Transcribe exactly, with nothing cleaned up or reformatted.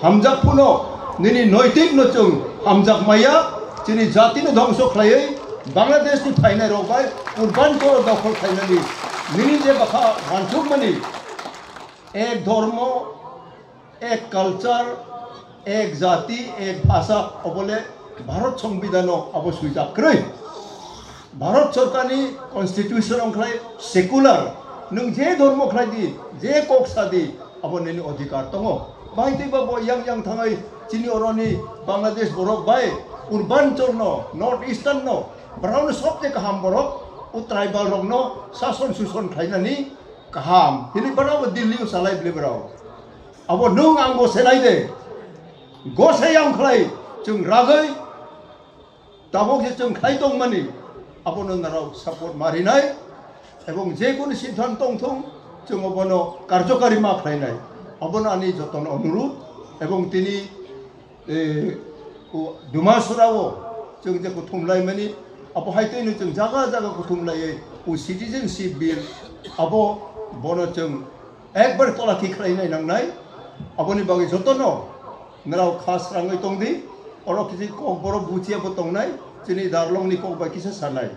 Hamjak phano nini noitik no chwng hamjak maya, chini jati no dhongso khlaiwi Bangladesh ni phainai rok bai urban koro dokhol khlainani nini je bakha wansukmani ek dhormo, ek culture, ek jati, ek bhasha, obole Bharat Songbidan o abo swijak kwrwi. Bharat Sorkarni Constitution wngkhlai secular, nwng je dhormo khlai di, je kok sa di, abo nini odhikar tongo. Bai tei ba bo yang yang thangai chini oroni Bangladesh borok bai urban chol no, North Eastern no, borok no sobse kaham borok, o tribal rok no sason suson khlainani kaham. Hini borok bo Delhi o salai bile borok. Abo nwng ang bo selai de. Gosai ang khlai chwng ragwi tabuk je chwng khlai tongmani, abono narok support ma rinai, ebong je kunu siddhant tongthung, chwng obono karjokari ma khlainai. Abono ani jotono onurudh, ebong tini, eh, o Dumasura o chwng je kuthum laimani, abo hai twino chwng jaga jaga kuthum laiwi o citizenship bill, abo bono chwng ekbar tola thik khlainai nangnai. Aboni bagwi jotono Nrao kha srangwi tongdi, oro kisi kok borok buchiya bo tongnai, chini darlong ni kok bai kisa sanai.